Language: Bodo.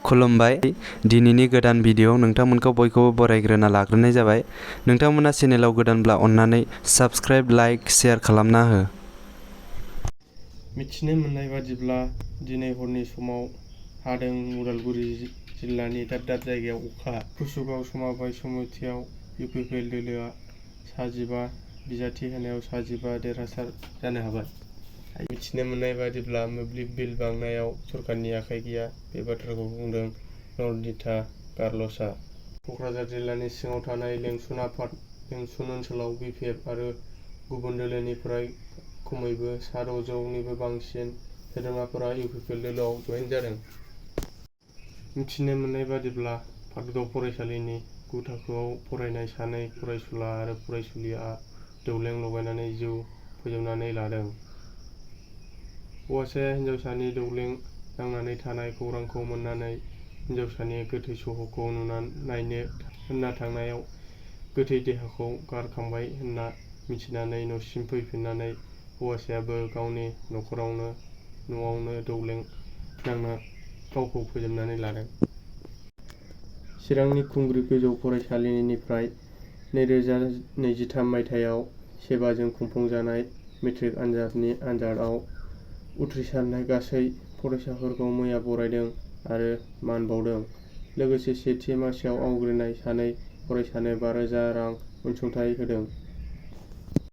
खुलुमबाय। दिनैनि गोदान भिडिअ नोंथांमोनखौ बयखौबो बरायग्रोना लाग्रोनाय जाबाय। नोंथांमोना चेनेलाव गोदानब्ला अन्नानै साबस्क्राइब, लाइक, शेयार खालामना हो। मिथिनो मोननाय बादिब्ला दिनै हरनि समाव हादों उदालगुरि जिल्लानि दाब दाब जायगायाव अखा। कुसुगाव समबाय समितियाव इउपिपिएल दोलोआ 'सा-15 बिजाथि होनायाव 'सा-15 देरहासार जानो हाबाय। मिथिनो मोननाय बादिब्ला मोब्लिब बिल बांनायाव सरकारनि आखाइ गैया। बे बाथ्राखौ बुंदों नरनिता कार्लसआ। कक्राझार जिल्लानि सिङाव थानाय लेंसुन ओनसोलाव बिपिएफ आरो गुबुन दोलोनिफ्राय खमैबो सा 600 निबो बांसिन सोद्रोमाफोरा इउपिपिएल दोलोआव जइन जादों। मिथिनो मोननाय बादिब्ला पाटगाव फरायसालिनि 9 थाखोआव फरायनाय सानै फरायसुला आरो फरायसुलिआ दौलें लगायनानै जिउ फोजोबनानै लादों। हौवासाया हिनजावसानि दौलें नांनानै थानाय खौरांखौ मोननानै हिनजावसानि गोथै सह'खौ नायनो होनना थांनायाव गोथै देहाखौ गारखांबाय होनना मिथिनानै न'सिम फैफिननानै हौवासायाबो गावनि न'आवनो दौलें नांना गावखौ फोजोबनानै लादों। चिरांनि खुंग्रि गोजौ फरायसालिनिफ्राय 2023 मायथाइयाव सेबाजों खुंफुंजानाय मेट्रिक आनजादआव उथ्रिसारनाय गासै फरायसाफोरखौ मैया बरायदों आरो मान बाउदों। लोगोसे सेथि मासिआव आवग्रिनाय सानै फरायसानो 5,000 रां अनसुंथाइ होदों।